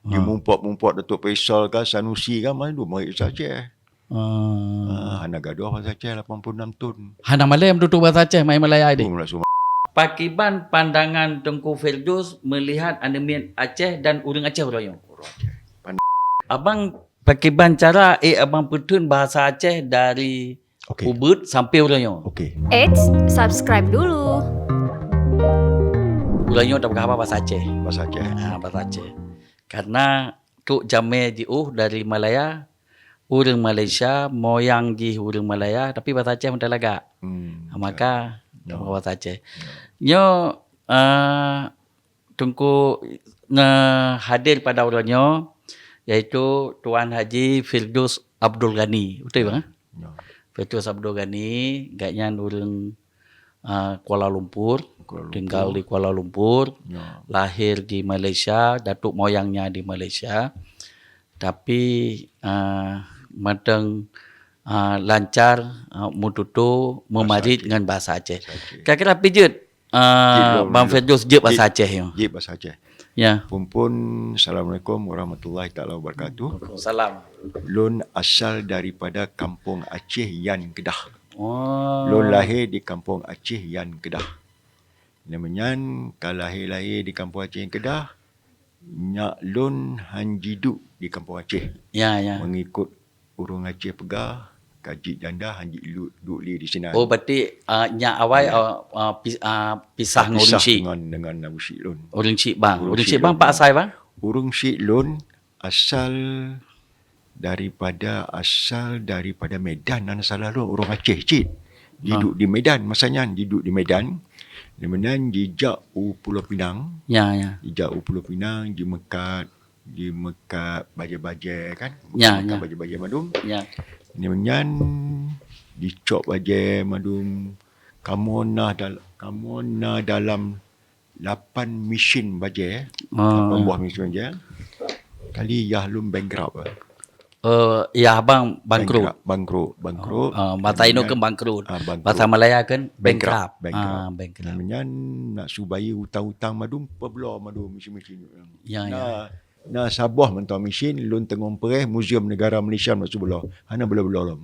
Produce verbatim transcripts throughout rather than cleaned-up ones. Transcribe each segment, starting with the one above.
Di mumpok-mumpok Datuk Faisal ka, Sanusi ka, mandum murit bahasa Aceh. Ah. Ah, hana gadoh bahasa Aceh lapan puluh enam thon. Hana malèe meututoe bahasa Aceh, mai Malaya deh. Belum langsung. Pakiban pandangan Teungku Firdaus melihat aneuk miet Aceh dan ureueng Aceh uroe nyoe? Ureueng Aceh. Pan- Abang, pakiban cara, eh, abang peutheun bahasa Aceh dari Okey. Ubit sampai uroe nyoe. Okey. Eits, subscribe dulu. Uroe nyoe tapeugah haba bahasa Aceh. Bahasa Aceh. Ah, bahasa Aceh. Karena trok jamé jiôh dari Malaya, ureueng Malaysia, moyang jih ureueng Malaya, tapi bahasa Aceh mantong lagak. Hmm, maka, ya. Bahasa Aceh. Ya. Nyoe, eh, Teungku nge-, hadir pada uroe nyoe, yaitu Tuan Haji Firdaus Abdul Ghani. Betul, Bang? Ya. Firdaus Abdul Ghani, gobnyan ureueng, ah, Kuala Lumpur, Kuala Lumpur. Tinggal di Kuala Lumpur, ya. Lahir di Malaysia, datuk moyangnya di Malaysia. Tapi, ah, mantong, ah, lancar, ah, meututoe, meumarit ngon bahasa Aceh. Bahasa Aceh. Kira-kira pijeuet Ah, Bang Firdaus jeuet bahasa Aceh nyoe. Jeuet bahasa Aceh. Ya. Phôn-phôn, Assalamualaikum warahmatullahi taala wabarakatuh. Salam. Lôn asal daripada Kampung Aceh Yan Kedah. Oh. Lôn lahé di Kampung Aceh Yan Kedah. Lheuh nyan ka lahé-lahé di Kampung Aceh Yan Kedah, nyak lôn han jiduek di Kampung Aceh. Ya, ya. Mengikut ureueng Aceh peugah, ka jeuet janda, han jeuet duek lé di sinan. Oh, berarti, ah, nyak awai, ya, ah, ah, pi-, ah, pisah ngon ureueng syik. Ngon, dengan ureueng syik lôn. Ureueng syik bang. Ureueng syik bang, pat asai bang? Ureueng syik lôn asal daripada, asal daripada Medan, hana salah lôn, ureueng Aceh cit. Jiduek di Medan, masa nyan jiduek di Medan. Di Medan jijak u Pulo Pinang. Ya, ya. Jijak u Pulo Pinang, jimeukat jimeukat bajèe-bajèe kan. Ya, ya. Bajèe-bajèe mandum. Ya. Lheuh nyan jicok bajèe mandum. Kamoe na dal-, kamoe na dalam lapan mesin bajèe. Ah. Lapan buah mesin bajèe. Kali yah lôn bankrupt. Eh, yah abang bangkrut. Bankrupt, bangkrut, bangkrut. Ah, bahasa Indonesia kan bangkrut. Ah, bangkrut. Bahasa Malaya kan bankrupt. Bankrupt, bankrupt. Ah, bankrupt. Lheuh nyan nak subayi utang-utang mandum, peubloe mandum mesin-mesin. Ya, ya. Nah, Na saboh mantong mesin, lôn teungoh preh Museum Negara Malaysia bak sibeulôh. Hana bloe-bloe lom.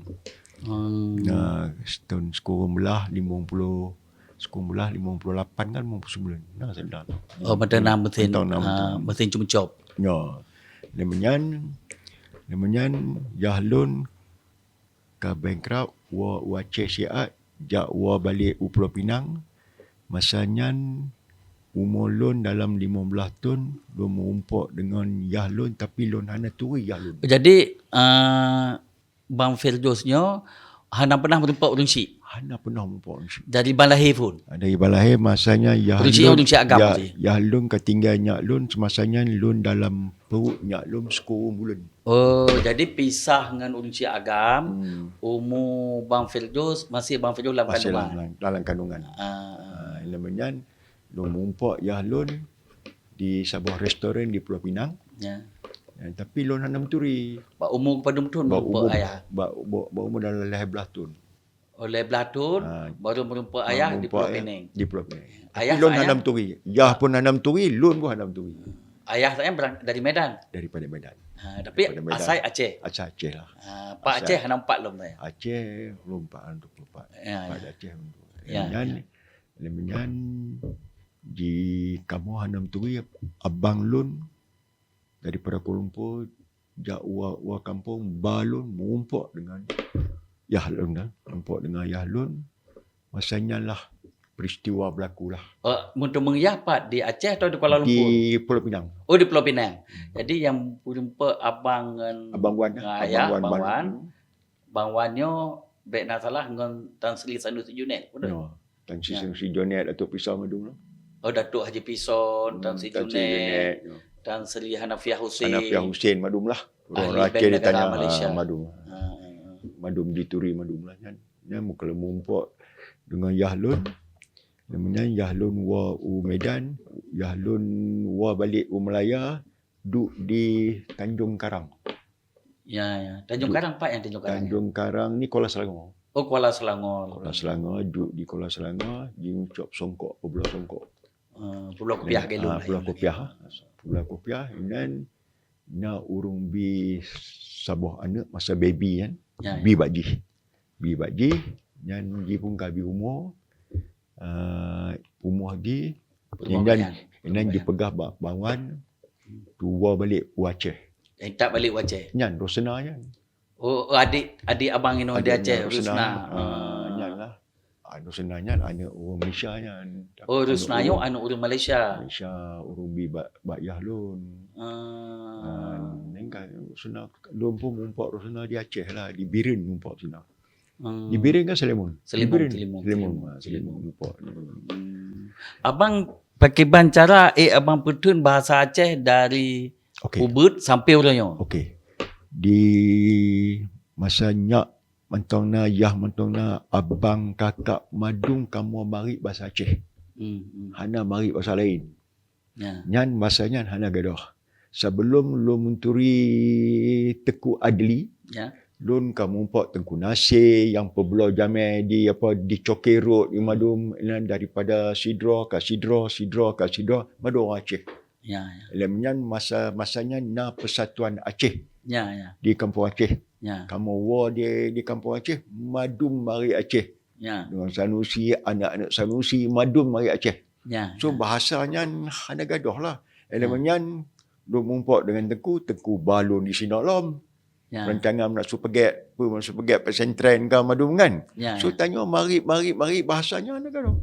Hmm. Na, tahun sikureueng blah limong ploh, sikureueng blah limong ploh lapan kan, limong ploh sembilan. Na, sedang. Oh, mantong na mesin, mantong na, ah, mantong. Mesin cucok. Nyo. Lheuh nyan, lheuh nyan, yah lôn ka bankrupt, woe u Aceh siat, jak woe balek u Pulo Pinang. Masa nyan, umu lôn dalam limong blah thon, lôn meurumpok deungon yah lôn, tapi lôn hana turi yah lôn. Jadi, ah, Bang Firdaus nyoe hana pernah meurumpok ureueng syik? Hana pernah meurumpok ureueng syik. Dari ban lahé phon? Dari ban lahé, masa nyan yah lôn, ureueng syik agam yah, yah lôn ka tinggai nyak lôn, semasa nyan lôn dalam pruet nyak lôn sikureueng buleuen. Oh, jadi pisah ngon ureueng syik agam, hmm, umu Bang Firdaus, masih Bang Firdaus dalam kandungan. Masih dalam, dalam kandungan. Ah, ah. Ah, lheuh nyan, lôn meurumpok yah lôn di saboh restoran di Pulo Pinang. Ya. Ya, tapi lôn hana meuturi. Bak umu padum thon meurumpok ayah? Bak, bak, bak umu dalam lhèe blah thon. Oh, lhèe blah thon, ah, baru meurumpok ayah di Pulo Pinang. Di Pulo Pinang. Ayah, tapi lôn hana meuturi. Yah pun hana meuturi, lôn pun hana meuturi. Ayah saya berang-, dari Medan? Daripada Medan. Ha, tapi daripada Medan. Asai Aceh? Asai Aceh lah. Ha, pat Aceh hana meupat lom ya? Aceh lôn pat, untuk pat. Ya, pat ya. Aceh untuk. Ya, nyan, ya. Lheuh nyan, di kamoe hana meuturi, abang lôn daripada Kuala Lumpur, jak u, u kampung, ba lôn meurumpok deungon yah lôn, kan? Meurumpok deungon yah lôn. Masa nyan lah peristiwa berlaku lah. Eh, meuteumèe yah pat di Aceh atau di Kuala Lumpur? Di Pulo Pinang. Oh, di Pulo Pinang. Hmm. Jadi nyang meurumpok abang ngon, abang Wan, ngon ayah, abang Wan, abang Wan. Bang Wan nyoe bèk na salah ngon Tan Sri Sanusi Junaid, betul? Nyoe, Tan Sri Sanusi Junaid, Datuk Pison mandum tu. Oh, Datuk Haji Pison, hmm, Tan Sri Junaid, Tan Sri Hanafiah Hussein. Hanafiah Hussein mandum lah. Ahli bank negara Malaysia. Mandum. Ha, ha, ha. Mandum dituri mandum lah nyan. Nyan meukeuleumpok deungon yah lôn. Lheuh nyan yah lôn woe u Medan, yah lôn woe balek u Malaya, duek di Tanjong Karang. Ya, ya. Tanjong Karang, pat nyang Tanjong Karang, ya? Tanjong Karang ni Kuala Selangor. Oh, Kuala Selangor. Kuala Selangor, duek di Kuala Selangor, jicucok songkok, peubloe songkok. Ah, peubloe kupiah. Dan, ah, peubloe kupiah. Peubloe kupiah, dan, Na ureuëng bi saboh aneuëk masa baby kan, ya, bi bak jih. Bi bak jih, nyan jih pun ka bi umu, uh, umu jih, inan, inan jipeugah bak bawan, tuwoe balik u Aceh. Eh, tak balik u Aceh? Nyan, Rosena nyan. Oh, adik, adik abang inoe di Aceh, Rosena. Ah, nyan lah. Ah, Rosena nyan aneuëk ureuëng Malaysia nyan. Oh, Rosena nyoe aneuëk ureuëng Malaysia. Malaysia, ureuëng bi bak, bak yah lôn. Ah. Ah, ninggal Rosena, lôn pun mumpok Rosena di Aceh lah, di Bireuen mumpok Rosena. Hmm. Di Bireuen kan Seuleumon? Seuleumon, Seuleumon, Seuleumon. Seuleumon, Seuleumon mumpok. Hmm. Abang pakiban cara, eh, abang peutheun bahasa Aceh dari ubeut sampai uroe nyoe? Okey. Di masa nyak mantong na, yah mantong na, abang, kakak, mandum kamoe marit bahasa Aceh. Hmm, hmm. Hana marit bahasa laén. Ya. Nyan masa nyan hana gadôh. Sebelum lôn meuturi Teungku Adli, ya, lôn ka mumpok Teungku Nasir nyang peubloe jamé di, apa, di Cokérot di mandum, nyan daripada sidroe ka sidroe, sidroe ka sidroe, mandum ureuëng Aceh. Ya, ya. Lom nyan masa, masa nyan na Persatuan Aceh. Ya, ya. Di Kampung Aceh. Ya. Kamoe woe di, di Kampung Aceh, mandum marit Aceh. Ya. Dengan Sanusi, aneuk-aneuk Sanusi, mandum marit Aceh. Ya, so, ya, bahasa nyan hana gadôh lah. Ya. Lom nyan, lôn mumpok dengan Teungku, Teungku ba lôn di sinoe lom. Ya. Rancangan nak su peugét, pe, nak su peugét pesantren ka mandum kan. Ya, so, ya, tanyoe marit, marit, marit, bahasa nyan hana gadôh.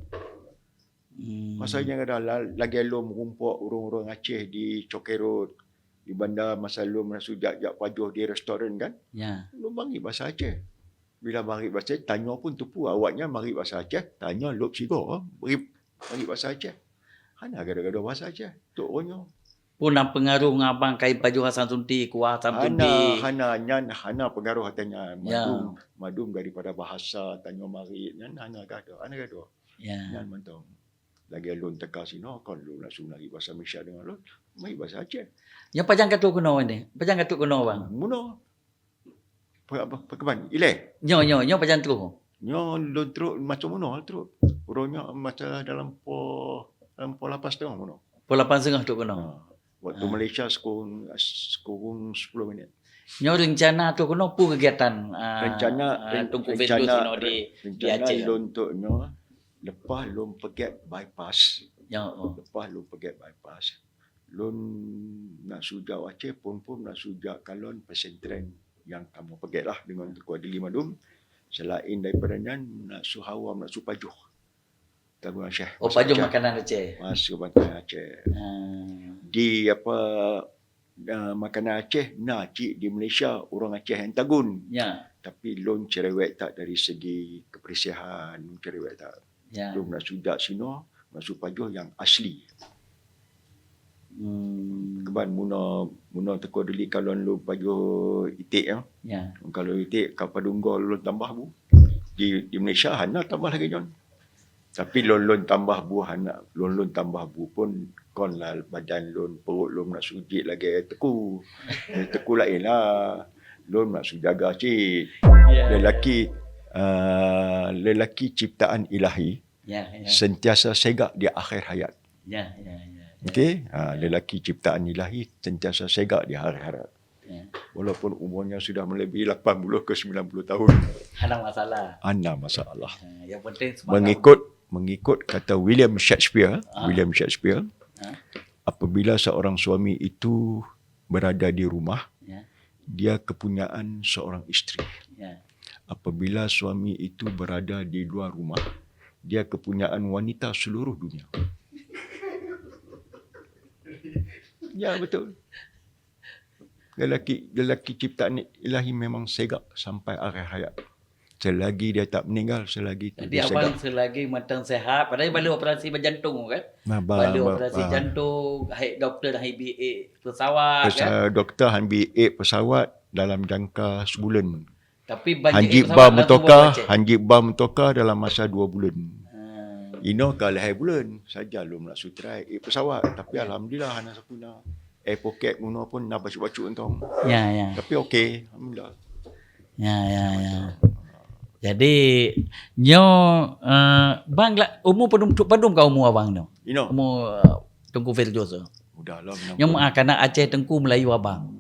Hmm. Masa nyan kadang la-, lagèe lôn meurumpok ureueng-ureueng Aceh di Cokérot, di Banda, masa lôn meunan su jak-jak pajoh di restoran kan. Ya. Lôn marit bahasa Aceh. Bila marit bahasa Aceh, tanyoe pun teupeu awaknyan marit bahasa Aceh, tanyoe lôb sigoe, marit, marit bahasa Aceh. Hana gadôh-gadôh bahasa Aceh. Tok uroe nyoe. Peue na peungaruh ngon abang kayèe pajoh Hasan Sunti, kuah Hasan Sunti? Hana, hana, nyan hana peungaruh ateueh nyan. Ya. Mandum, mandum daripada bahasa tanyoe marit nyan hana gadôh, hana gadôh. Ya. Nyan mantong. Lagèe lôn teuka sinoe, kon lôn langsung marit bahasa Malaysia deungon lôn, marit bahasa Aceh. Nyoe pajan ka trôk keunoe nyoe? Pajan ka trôk keunoe, Bang? Meunoe. Pe-, pe-, pakriban? Ilèe? Nyoe, nyoe, nyoe pajan trôk? Nyoe lôn trôk masa meunoe trôk. Uroe nyoe masa dalam po-, dalam po lapan setengah meunoe. Po lapan setengah trôk keunoe? Ha. Waktu, ha, Malaysia sikureueng, sikureueng sepuluh minit. Nyoe rencana trôk keunoe peue kegiatan, ah, rencana, ah, ren-, Teungku Firdaus rencana, inoe di, re-, di Aceh? Rencana lôn trôk nyoe leupah lôn peugèt bypass. Ya, oh. Leupah lôn peugèt bypass, lôn nak su jak Aceh, phôn-phôn nak su jak kalon pesantren nyang kamoe peugèt lah deungon Teungku Adli mandum. Selain daripada nyan, nak su hawa, nak su pajoh. Tabu Aceh. Oh, pajoh makanan Aceh. Mas makanan Aceh. Ah. Di apa, ah, makanan Aceh na cit di Malaysia, ureueng Aceh nyang tagun. Ya. Tapi lôn cerewet that dari segi kebersihan, cerewet that. Ya. Lôn nak su jak sinoe, nak su pajoh nyang asli. Hmm. Keban meunoe, meunoe Teungku Adli kalon lôn pajoh iték, ya. Ya. Kalon iték ka padum goe lôn tambah bu. Di, di Malaysia hana tambah lagèe nyan. Tapi lôn, lôn tambah bu hana, lôn, lôn tambah bu phôn kon lah badan lôn, pruet lôn nak su jieb lagèe Teungku. Teungku laén lah. Lôn nak su jaga cit. Ya, ya. Lelaki, ah, lelaki ciptaan Ilahi. Ya, ya. Sentiasa segak di akhir hayat. Ya, ya, ya, ya. Okey? Ha, lelaki ciptaan Ilahi sentiasa segak di akhir hayat. Ya. Walaupun umurnya sudah melebihi lapan puluh ke sembilan puluh tahun. Hana masalah. Hana masalah. Ya, yang penting semangat. Mengikut, mengikut kata William Shakespeare, ah, William Shakespeare, ah, apabila seorang suami itu berada di rumah, ya, dia kepunyaan seorang isteri. Ya. Apabila suami itu berada di luar rumah, dia kepunyaan wanita seluruh dunia. Ya, betul. Lelaki, lelaki ciptaan Ilahi memang segak sampai akhir hayat. Selagi dia tak meninggal, selagi tu dia segak. Jadi, abang selagi mantong sehat, padahal baru operasi jantung kan? Nah, ba-, baru ba-, operasi, ah, jantung, hai doktor hai bi ék pesawat kan? Pesa-, doktor hai bi ék pesawat dalam jangka sebulan. Tapi hanjeuet ba meutoka, hanjeuet ba meutoka dalam masa dua bulan. Ha. Inoe ka lhèe bulan saja lôn nak su try ék pesawat, tapi, ya, alhamdulillah hana sapeue na. Air pocket meunoe pun na bacut-bacut mantong. Ya, ya. Tapi okey, alhamdulillah. Ya, ya, ya. Jadi, nyoe, eh, bang, la-, umu padum, padum ka umu abang nyoe? Inoe. Umu, eh, Teungku Firdaus tu? Muda lah, enam puluh. Nyoe, ah, kana Aceh Teungku, Melayu abang.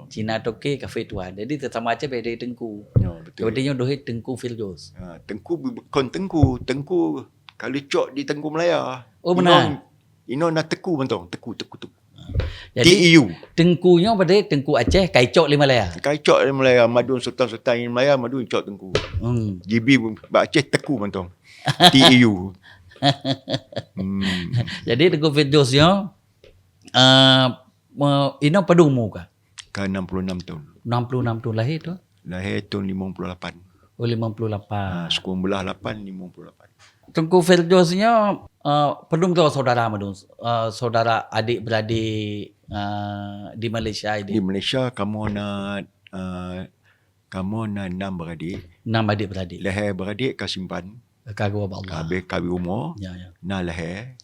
Cina Toke, Kafé Tuan. Jadi teutama Aceh bèk jadi Teungku. Ya, betul. Jadi nyoe deuh Teungku Firdaus. Ha, Teungku bu-, bukon Teungku. Teungku ka leucok di Teungku Malaya. Oh, meunan. Inoe, inoe na Teungku mantong. Teungku, Teungku, Teungku. Jadi, T E U. Teungku nyoe padahai Teungku Aceh, ka icok lé Malaya. Ka icok lé Malaya, madum sultan-sultan di Malaya, madum icok Teungku. Hmm. G B bak Aceh Teungku mantong. T E U. Hmm. Jadi, Teungku Firdaus nyoe, eh, me-, inoe padum umu ka? Ka enam puluh enam thon. Enam puluh enam thon lahé tu? Lahé thon limong puluh lapan. Oh, limong puluh lapan. Ha, sikumblah lapan, limong puluh lapan. Teungku Firdaus nyoe, eh, padum droe saudara mandum, eh, saudara adik beradik, eh, di Malaysia ini? Di Malaysia, kamoe na, eh, kamoe na enam beradik. Enam adik beradik. Lahé beradik ka simpan. Ka geuba bak Allah. Ka habéh kawin umu. Ya, ya. Na lahé.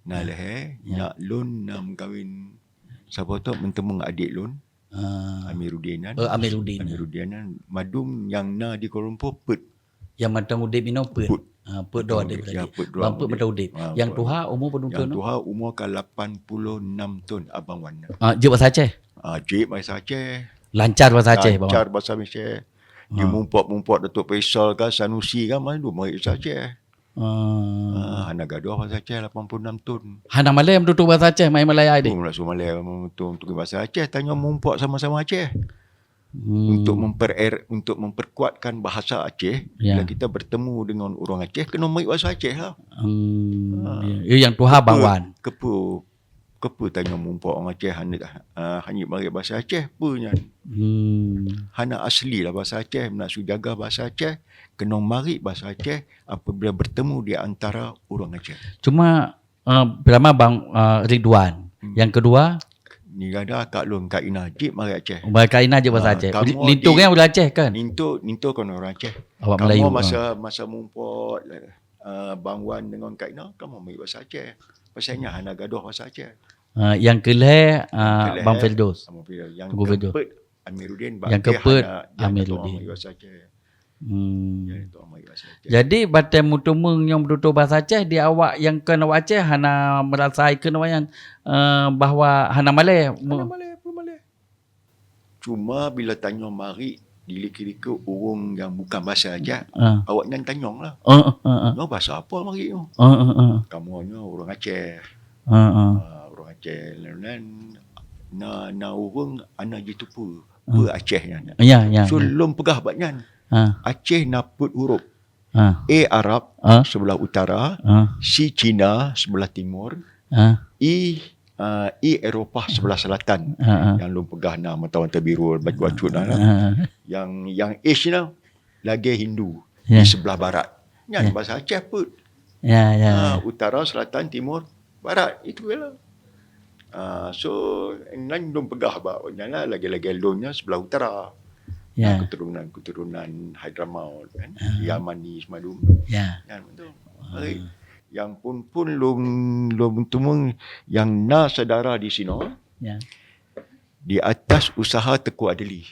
Na Ya. lahé. Ya. Nyak lôn na meukawen. Saboh tu meuteumèe adik lôn. Ah. Amiruddin nyan. Oh, Amiruddin. Amiruddin nyan. Madum nyang na di Kuala Lumpur peuet. Nyang mantong udép inoe peuet. Peuet. Ah, peuet droe Mantong adik udép. Ya, beradik. Peuet droe Bang peuet udép. Mantong udép. Ah, Nyang peuet. tuha umur padum thon? Nyang tuha umur ka lapan puluh enam thon, Abang Wan. Ah, jeuet bahasa Aceh? Ah, jeuet bahasa Aceh. Lancar bahasa Aceh, Bang? Lancar bahasa Aceh. Ah. Jimumpok-mumpok Datuk Faisal ka, Sanusi ka, mandum bahasa Aceh. Ah. Ah, hana gadoh bahasa Aceh lapan puluh enam thon. Hana malèe meututoe bahasa Aceh, main Malaya deh. Oh, langsung malèe meututoe bahasa Aceh, tanyoe mumpok sama-sama Aceh. Hmm. Untuk memper-, untuk memperkuatkan bahasa Aceh, Ya. bila kita bertemu dengan orang Aceh, kena meuit bahasa Aceh lah. Hmm, Ah. ya. Ya, nyang tuha Bang Wan. Keupeu, keupeu tanyoe mumpok orang Aceh hana, ah, hana marit bahasa Aceh, peue nyan? Hmm. Hana asli lah bahasa Aceh, nak su jaga bahasa Aceh, kena marit bahasa Aceh apabila bertemu di antara orang Aceh. Cuma, eh, pertama Bang, eh, Ridwan. Hmm. Yang kedua? Ni ada kak lôn, Kak Ina, jeuet marit Aceh. Oh, Kak Ina jeuet bahasa Ah, Aceh. kamoe Linto di kan orang Aceh kan? Linto, Linto kan orang Aceh. Awak Kamoe Melayu, masa, ah. masa mumpok, eh, Bang Wan dengan Kak Ina, kamoe marit bahasa Aceh. Pasal nyan hana gadoh bahasa Aceh. Ah, yang kelhèe, ah, Kelhèe, Bang Firdaus. Abang Firdaus. Yang Teungku Firdaus. keempat, Amiruddin. Yang Bak keempat, hana, dia Amiruddin. tak marit bahasa Aceh. Hmm. Dia tak marit bahasa Aceh. Jadi, batèe meuteumèe nyang meututoe bahasa Aceh, di awak nyang kon awak Aceh hana merasa ikeu awak nyan, eh, bahwa hana malèe. Hana malèe, peue malèe. Cuma bila tanyoe marit di likot-likot ureueng nyang bukan bahasa Aceh, Ah. awak nyan tanyong lah. Ah, ah, ah, ah. Nyoe bahasa apa marit nyoe? Ah, ah, ah. Kamoe nyoe ureueng Aceh. Ah, ah. Ah, ureueng Aceh lalu nyan na, na ureueng hana jiteupeue Ah. peue Aceh nyan. Ya, ya, So, ya. lôn peugah bak nyan. Ah. Aceh na peuet huruf. Ah. A Arab Ah. sebelah utara, Ah. C Cina sebelah timur, Ah. I, ah, I Eropah sebelah selatan. Ah, ah. Nyang lôn peugah na mata-mata biru, bacut-bacut na, Ah, ah. Yang, yang H na lagèe Hindu Ya. di sebelah barat. Nyan Ya. bahasa Aceh peuet. Ya, ya, Ah, ya. utara, selatan, timur, barat, itu je lah. Ah, so, nyan lôn peugah bak nyan lah, lagèe-lagèe lôn nyan sebelah utara. Ya. Keturunan-keturunan Hadramaut kan, Ah. Yamani, Semadum. Ya. Nyan betul. Ah. Baik. Yang pun-pun lôn, lôn teumèe yang na saudara di sinoe, Ya. di atas usaha Teungku Adli.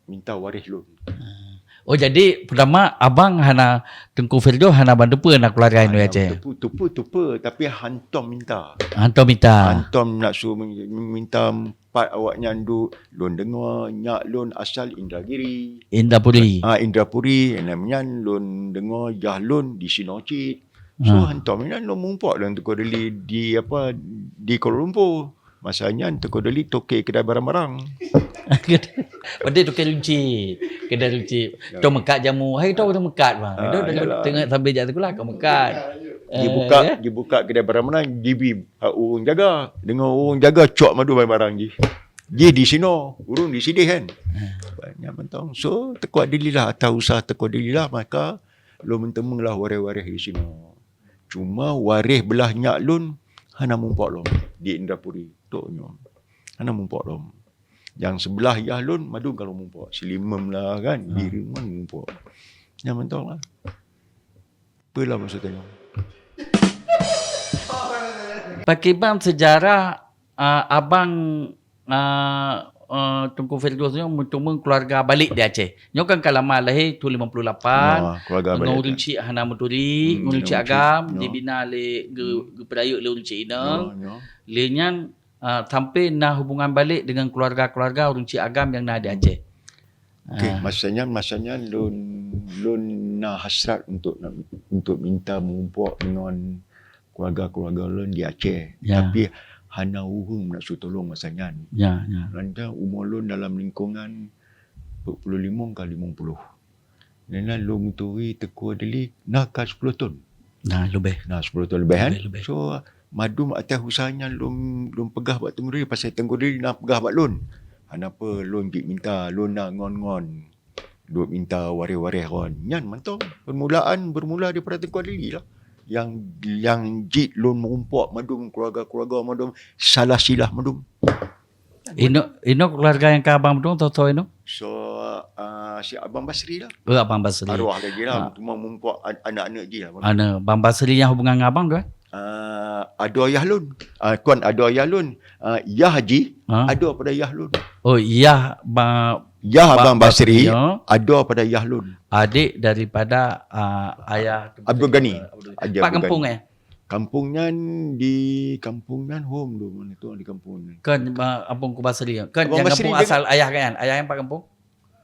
Minta waréh lôn. Ah. Oh, jadi pertama abang hana, Teungku Firdaus hana ban teupeue na keuluarga Hana Indonesia Aceh? teupeue, teupeue, teupeue, tapi hantom minta. Hantom minta. Hantom nak suruh min-, minta pat awak nyan duek, lôn deungoe nyak lôn asal Indragiri. Indrapuri. Ah, Indrapuri, nyan lôn deungoe jah lôn di sinoe cit. So, Ah. hantom nyan lôn mumpok lôn Teungku Adli di apa, di Kuala Lumpur. Masa nyan Teungku Adli toke kedai barang-barang. Padahai toke runcit, kedai runcit. Ya. Teumekat jamu. Hai, teumekat, bang. Ah, Itu tengok, yalah. tengok sambil jak sekolah, kau mekat. Eh, Dibuka, ya? dibuka kedai barang-barang, dibi, ah, ureueng jaga. Deungoe ureueng jaga cok mandum barang-barang jih. Jih di sinoe, ureueng di sideh kan. Ah. Banyak mantong. So, Teungku Adli lah, atas usaha Teungku Adli lah, maka lôn meuteumèe lah waréh-waréh di sinoe. Cuma waréh beulah nyak lôn hana mumpok lom di Indrapuri. Tok nyoe. Hana mumpok lom. Nyang seubeulah yah lôn mandum ka lôn mumpok. Seulimem lah kan, Ha. Bireuen mandum mumpok. Nyan mantong lah. Peue lah maksud tanyoe? Pakriban sejarah, ah, abang, ah, ah, Teungku Firdaus nyoe meuteumèe keuluarga balek di Aceh. Nyoe kan ka lama lahé, tu lima puluh lapan. Ah, keuluarga Ngon balek. Ureueng chik hana meuturi, Hmm, ureueng chik ureueng chik. agam, Nyoe. dibina lé, geu-, Hmm. geupeurayeuk lé ureueng chik inong. Nyoe, nyoe. Lé nyan, Ah, sampai na hubungan balik dengan keluarga-keluarga ureuëng cit agam nyang na di Aceh. Okey, ah, masa nyan, masa nyan lôn, lôn na hasrat untuk nak, untuk minta meugumpok dengan keluarga-keluarga lôn di Aceh. Ya. Tapi hana ureuëng nak su tolong masa nyan. Ya, ya. Lantaran umur lôn dalam lingkungan empat puluh lima ka lima puluh. Nyan lôn meuturi Teungku Adli na ka sepuluh thon. Nah, leubeh. Nah, sepuluh thon leubeh, kan? Leubeh, leubeh. So, mandum atas usaha nyan lôn, lôn peugah bak Teungku Adli, pasai Teungku Adli na peugah bak lôn. Hana peue lôn jeuet minta, lôn na ngon-ngon. Duek minta waréh-waréh kon. Nyan mantong permulaan, bermula daripada Teungku Adli lah. Yang, yang jeuet lôn meugumpok mandum, keluarga-keluarga mandum, salah silah mandum. Inoe, inoe keluarga nyang ka abang mandum, soe-soe inoe? So, ah, si Abang Basri lah. Oh, Abang Basri. Arwah lagi lah, ah, cuma meugumpok an-, aneuk-aneuk jih lah. Aneuk, Abang Basri nyang hubungan ngon abang tu, eh? Ah, adoe ayah lôn. Ah, kon adoe ayah lôn. Ah, yah jih, ha? Adoe pada yah lôn. Oh, yah ba-, yah ba-, Abang Basri, Basri, ya. Adoe pada yah lôn. Adik daripada, ah, ayah Abdul Ghani. Abdul Ghani. Adik Abdul Ghani. Pak kampung, eh? Kampung nyan di, kampung nyan hom tu, mana tu di kampung nyan. Kan, ba-, kampung Teungku Basri, ya? Kan Abang Basri kampung dia asal ayah kan? Ayah nyang pat kampung?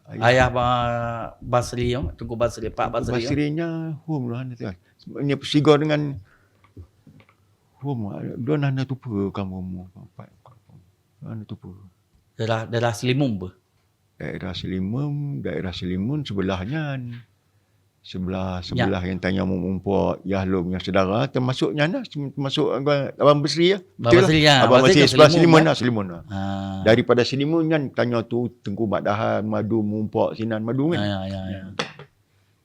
Ayah. Ayah ba-, Basri, ya? Teungku Basri, Pak Teungku Basri, ya? Basri nyan hom lah, ni tu. Ni peusigoe dengan hom, don hana tupeue kampung mu, Pak. Hana tupeue. Daerah, daerah Seulimum beuh? Daerah Seulimum, daerah Seulimum sebelah nyan. Sebelah, ya. Sebelah nyang tanyoe meugumpok yah lôn nyang syedara, teumasuk nyan lah, teumasuk Abang Basri, ya. Abang Basri, ya. Betul lah. Abang Basri sebelah Seulimum, ya. Seulimum lah, Seulimum lah. Ah. Daripada Seulimum nyan tanyoe tu Teungku Mak Dahan, mandum meugumpok sinan mandum kan. Ya, ya, ya.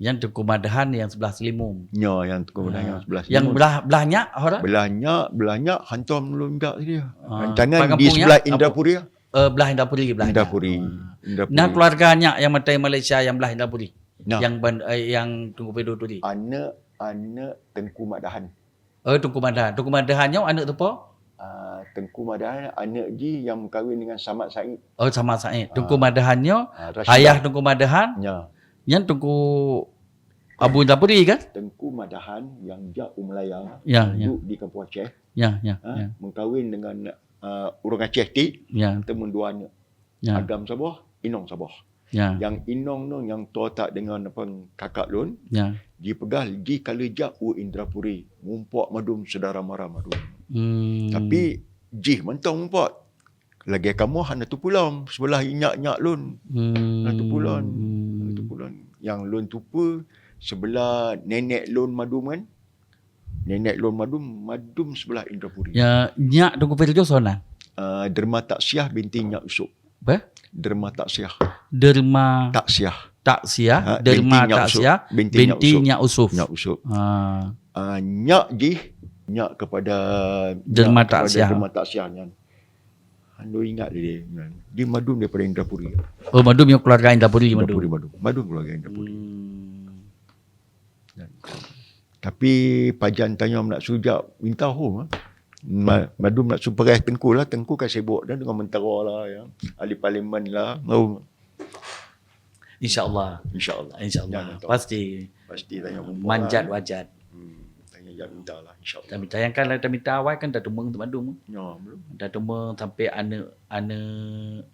Nyan Teungku Mak Dahan nyang sebelah Seulimum. Ya, nyang Teungku Mak Dahan nyang sebelah Seulimum. Ah. Nyang belah, belah nyak, hora? Belah nyak, belah nyak hantom lôn jak dia. Ah, rancangan di sebelah Indrapuri. Eh, belah Indrapuri, belah nyak. Indrapuri. Ah. Indrapuri. Nah, keluarga nyak nyang mantong Malaysia nyang belah Indrapuri. Nah. Nyang ban-, eh, nyang Teungku Pedro tu di. Aneuk, aneuk Teungku Mak Dahan. Oh, Teungku Mak Dahan. Teungku Mak Dahan nyoe aneuk teupo? Ah, Teungku Mak Dahan aneuk jih nyang meukawen dengan Samad Said. Oh, Samad Said. Ah. Teungku Mak Dahan nyoe, ah, Rashidah. Ayah Teungku Mak Dahan. Ya. Nyan Teungku Abu Indrapuri kan? Teungku Mak Dahan nyang jak u Malaya, ya, ya, duek di kampung Aceh. Ya, ya, ha, ya. Meukawen dengan, ah, ureuëng Aceh tik, ya, teumon dua aneuk. Ya. Agam saboh, inong saboh. Ya. Nyang inong nyoe nyang toe that deungon apa kakak lôn, ya, jipeugah jih ka lheueh jak u Indrapuri, mumpok mandum syedara mara mandum. Hmm. Tapi jih mantong mumpok. Lagée kamoe hana teupeue lom, seubeulah nyak-nyak lôn. Hmm. Hana teupeue lôn. Hmm. Hana teupeue lôn. Nyang lôn teupeue seubeulah nenek lôn mandum kan. Nenek lôn mandum, mandum seubeulah Indrapuri. Ya, nyak Teungku Firdaus soe nan? Ah, Derma Taksiah binti Nyak Usop. Apa? Derma Taksiah. Derma Taksiah. Taksiah, ha, Derma binti Nyak Usop. Taksiah, binti Nyak Usop. Binti Nyak Usop. Nyak Usop. Ah. Ah, nyak jih, nyak kepada, Derma Taksiah. Nyak kepada Derma Taksiah nyan. Hana ingat dia. Dia mandum daripada Indrapuri. Oh, mandum nyang keluarga Indrapuri, mandum. Indrapuri mandum. Mandum keluarga Indrapuri. Hmm. Tapi pajan tanyoe nak sujak minta hom, ah. Ma-, mandum nak supagai Teungku lah, Teungku ka sibuk dah dengan mentara lah, ya. Ahli parlimen lah. Oh. Insya Allah. Insya Allah. Insya Allah. Ya, betul. Pasti. Pasti tanyoe kumpul manjat lah, ya. Wajat. Hmm, tanyoe jak minta lah, insya Allah. Tapi tayangkan lah, kita minta awai kan, dah tumeng tu mandum. Ya, belum. Dah tumeng sampai aneuk, aneuk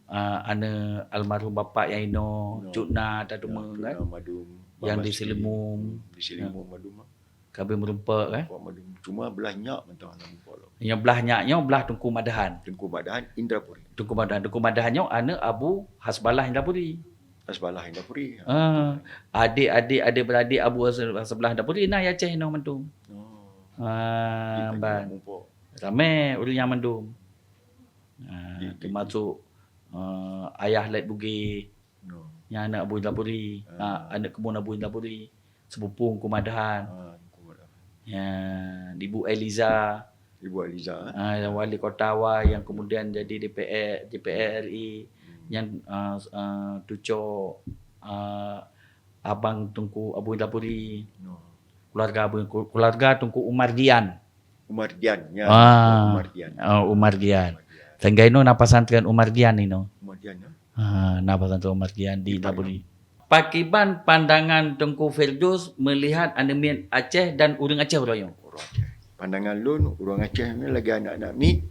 ah, aneuk almarhum bapak nyang inoe, ya, Cut Na, ya, Cut Na kan? Madum, Bang Basri, Seulimum. Hmm, di Seulimum, ya. Madum, ah. Ka abéh meurumpok, eh? Rumpok Madum. Cuma blah nyak mantong hana mumpok lom. Nyang blah nyak nyoe blah Teungku Madahan. Teungku Madahan, Indrapuri. Teungku Madahan. Teungku Madahan nyoe aneuk Abu Hasbalah Indrapuri. Hasbalah Indrapuri, ya. Ah, adik-adik, adik beradik Abu Has-, Hasbalah Indrapuri na di Aceh inoe mandum. Oh. Ah, jadi ban. Mumpok. Ramé ureueng nyan mandum. Ah, di, di, termasuk, eh, Ayah Let Bugé. No. Nyang aneuk Abu Indrapuri. Ah. Ah, aneuk keumun Abu Indrapuri. Sepupu Teungku Madahan. Ah, Teungku Madahan. Ya, Ibu Eliza. Ibu Eliza, eh? Ah, wali kota awai yang kemudian jadi D P R, D P R R I. Hmm. Nyang, ah, ah, cuco, ah, abang Teungku Abu Indrapuri. No. Keluarga Abu, keluarga Teungku Umar Dian. Umar Dian, ya. Ah. Umar Dian. Oh, Umar Dian. Umar Dian. Sehingga inoe na pesantren Umar Dian inoe. Umar Dian, ya. Ah, na pesantren Umar Dian di Indrapuri. Pakiban pandangan Teungku Firdaus melihat aneuk miet Aceh dan ureueng Aceh uroe nyoe? Ureueng Aceh. Pandangan lôn, ureueng Aceh ni lagèe aneuk-aneuk miet,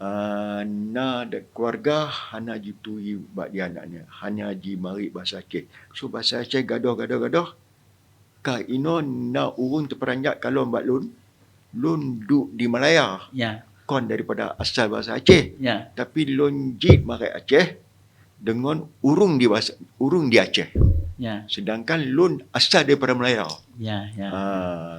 Ah, na keluarga hana jituri bak dia aneuk nyan, hana jimarit bahasa Aceh. So bahasa Aceh gadoh, gadoh, gadoh. Ka inoe na ureuëng teuperanjak kalon bak lôn, lôn duek di Malaya. Ya. Kon daripada asal bahasa Aceh. Ya. Tapi lôn jeuet marit Aceh deungon ureuëng di bahasa, ureuëng di Aceh. Ya. Sedangkan lôn asal daripada Malaya. Ya, ya. Ha,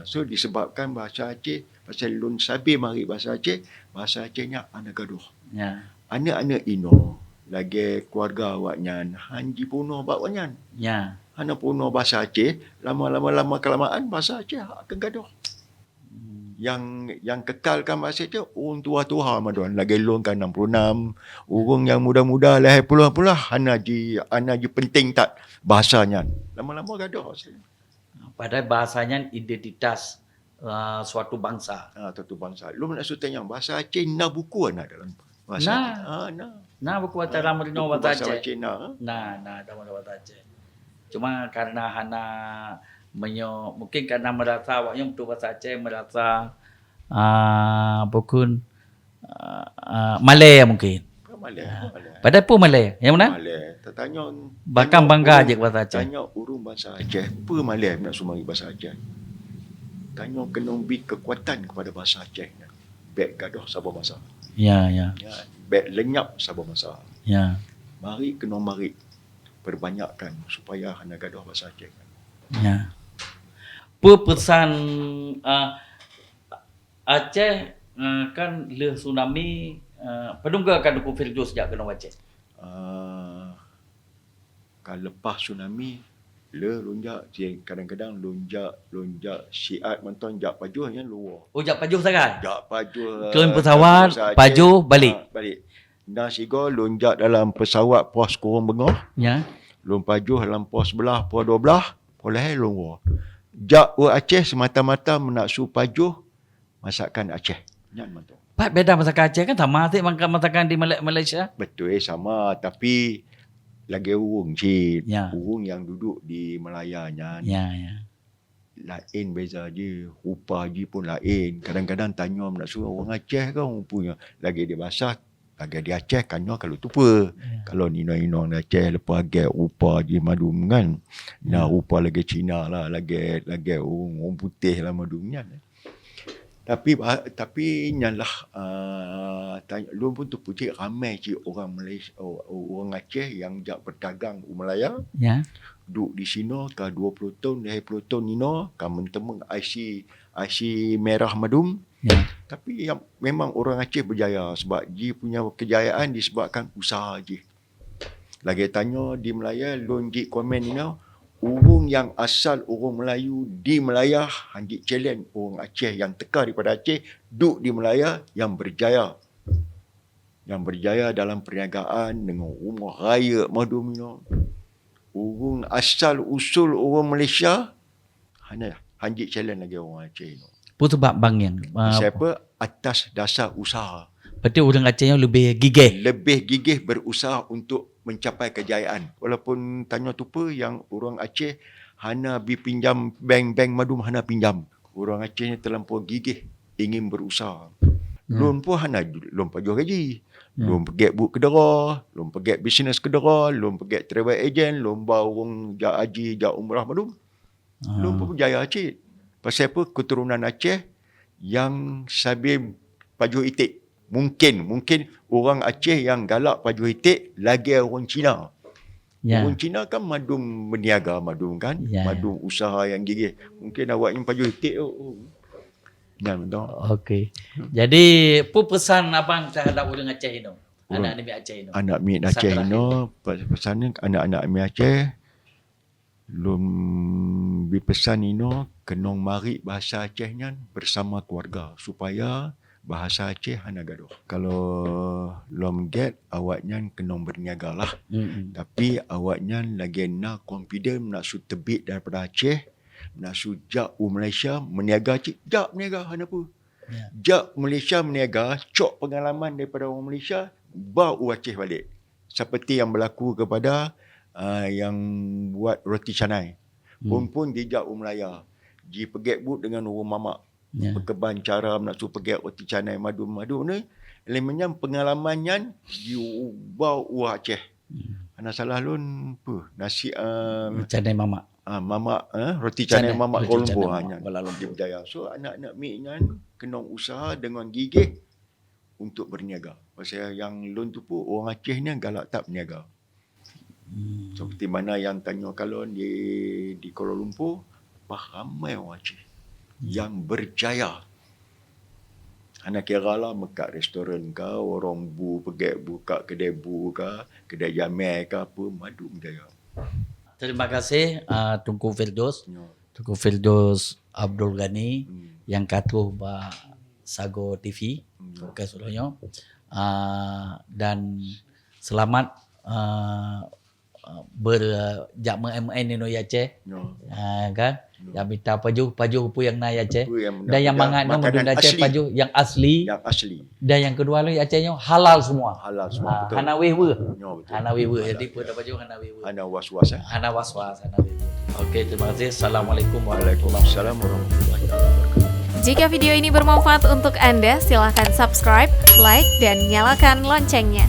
so disebabkan bahasa Aceh, pasal lôn sabe marit bahasa Aceh, bahasa Aceh nyan hana gadoh. Ya. Aneuk-aneuk inoe lagée keluarga awaknyan han jipeurunoe bak awaknyan. Ya. Hana peurunoe bahasa Aceh, lama-lama lama kelamaan bahasa Aceh akan gadoh. Hmm. Yang yang kekalkan bahasa Aceh ureuëng tuha-tuha madon lagée lôn ka enam puluh enam, ureuëng yang muda-muda lhée puluh-puluh hana ji hana jipenting that bahasa nyan. Lama-lama gadoh bahasa nyan. Padahai bahasa nyan identitas uh, suatu bangsa. Ha, suatu bangsa. Lôn nak sutanyong bahasa Aceh na buku na dalam bahasa Nah. Aceh. Ha, na. Nah, buku acara Ha, meureunoe buku bahasa bahasa Aceh. Aceh na. Nah, nah, dalam bahasa Aceh. Cuma karena hana menyo, mungkin karena merasa awaknyan betul bahasa Aceh merasa uh, bukun uh, uh, malée mungkin. Bukan malée, Ah. bukan malée. Padahai pun malée, ya mana? Malée. Tatanyong Bahkan tanyong bangga ureuëng, je bahasa Aceh. Tanyong ureuëng bahasa Aceh, peue malée nak sumari bahasa Aceh. Tanyong keunong bi kekuatan kepada bahasa Aceh. Bek gadoh saboh bahasa. Ya, ya. Ya, bek lenyap saboh bahasa. Ya. Mari keunong mari perbanyakkan supaya hana gadoh bahasa Aceh. Ya. Peue pesan uh, Aceh uh, kan leuh tsunami uh, padum ka akan Teungku Firdaus jak keunoe Aceh? Uh, ka leupah tsunami le lôn jak kadang-kadang lôn jak lôn jak siat mantong jak pajoh nyan lôn woe. Oh jak pajoh sagai? Jak pajoh. Turun pesawat, pajoh balik. Ha, balik. Na sigoe lôn jak dalam pesawat pos kureueng beungoh. Ya. Lôn pajoh dalam pos sebelah, pos dua belah, pos lhée lôn woe. Jak u Aceh semata-mata meunak su pajoh masakan Aceh. Nyan mantong. Pat beda masakan Aceh kan sama sih makan masakan di Malaysia. Betul sama tapi lagée ureuëng cit. Ya. Ureuëng yang duduk di Malaya nyan. Ya, ya. Laén beza je, rupa ji pun laén. Kadang-kadang tanyong nak suruh orang Aceh kan rupanya lagi di basah lagi di Aceh kan nyoe kalau tupe. Ya. Kalau inong-inong di Aceh lepas gek rupa ji madum kan. Nah, ya. Rupa lagi Cina lah, lagi lagi orang, orang putih lah madum kan. Tapi tapi nyan lah uh, lôn pun teupeu cit ramai cit orang Malaysia orang Aceh yang jak berdagang u Malaya. Ya. Duk di sinoe ka dua puluh tahun, lhée puluh tahun inoe ka meuteumé IC IC merah madum. Ya. Tapi yang memang orang Aceh berjaya sebab ji punya kejayaan disebabkan usaha jih. Lagée tanyoe di Malaya lôn jik komen inoe, ureuëng nyang asal ureuëng Melayu di Malaya hanjeuet challenge ureuëng Aceh nyang teuka daripada Aceh duek di Malaya nyang berjaya. Nyang berjaya dalam perniagaan dengan rumah raya madum nyoe. Ureuëng asal usul ureuëng Malaysia hana hanjeuet challenge lagi ureuëng Aceh nyoe. Peue sebab bang yang uh, siapa atas dasar usaha. Berarti orang Aceh yang lebih gigih. Lebih gigih berusaha untuk mencapai kejayaan. Walaupun tanyoe tupe yang orang Aceh hana bi pinjam bank-bank madum hana pinjam. Orang Aceh ni terlampau gigih ingin berusaha. Hmm. Lôn pun hana lôn pajoh gaji. Hmm. Lôn peuget buet keudara, lôn peuget bisnes keudara, lôn peuget travel agent, lôn ba ureuëng jak haji, jak umrah madum. Lôn pun berjaya cit. Pasal apa keturunan Aceh yang sabe pajoh iték. Mungkin mungkin orang Aceh yang galak pajoh iték lagée orang Cina. Ya. Orang Cina kan madum berniaga madum kan, ya, madum usaha yang gigih. Mungkin awak yang pajoh iték oh. oh. Nyan betul. Okey. Jadi, apa pesan abang terhadap orang Aceh ini? Anak-anak Aceh ini. Anak miet Aceh ini, pesan anak-anak miet Aceh Lôn bi peusan inoe keunong marit bahasa Aceh nyan bersama keluarga supaya bahasa Aceh hana gadôh. Kalau lom gét awaknyan keunong beuniagalah. Tapi awaknyan lagée na confident nak su teubiet daripada Aceh, nak su jak u Malaysia meuniaga cit, jak meuniaga hana peue. Jak Malaysia meuniaga, cok pengalaman daripada orang Malaysia, ba u Aceh balik. Seperti yang berlaku kepada uh, yang buat roti canai. Hmm. Pun-pun jijak u Malaya. Jipeugét buet dengan ureuëng mamak. Ya. Peukeban cara nak su peugét roti canai madum-madum ni. Lé meunyan peungalaman nyan jiubah u Aceh. Hmm. Hana salah lôn peue, nasi, eh, canai mamak. Ah, mamak, eh, roti canai, canai, mamak roti Kuala Lumpur, canai ha, mamak nyan Kuala Lumpur. Di budaya. So, aneuk-aneuk miet nyan keunong usaha deungon gigih untuk berniaga. Pasal nyang lôn tupeu, ureueng Aceh nyan galak that berniaga. Hmm. Seperti mana nyang tanyoe kalon di, di Kuala Lumpur, bah ramai ureueng Aceh nyang berjaya. Hana kira lah, meukat restoran ka, warong bu, peugét bu ka, keudè bu ka, keudè jamé ka, apa, mandum jaya. Terima kasih, uh, Teungku Firdaus. Ya. Teungku Firdaus Abdul Ghani, hmm, nyang ka troh bak Sago T V, hmm, podcast uroe nyoe. Uh, dan selamat, uh, uh, ber-, jak meu'en-meu'en inoe di Aceh. Ya. Uh, kan? Ya. Nyang mita pajoh, pajoh peue nyang na di Aceh. Peue nyang na. Dan nyang mangat nyoe makanan mandum di Aceh, asli. Pajoh nyang asli. Yang asli. Dan nyang keudua lom di Aceh nyoe halal semua. Halal semua, ah, betul. Hana wéh-wéh. Ya, betul. Hana wéh-wéh. Halal, jadi, ya, peue tapajoh hana wéh-wéh. Hana was-was, eh? Hana was-was, hana wéh-wéh. Oke, terima kasih. Assalamualaikum warahmatullahi wabarakatuh. Waalaikumsalam warahmatullahi wabarakatuh. Jika video ini bermanfaat untuk Anda, silahkan subscribe, like, dan nyalakan loncengnya.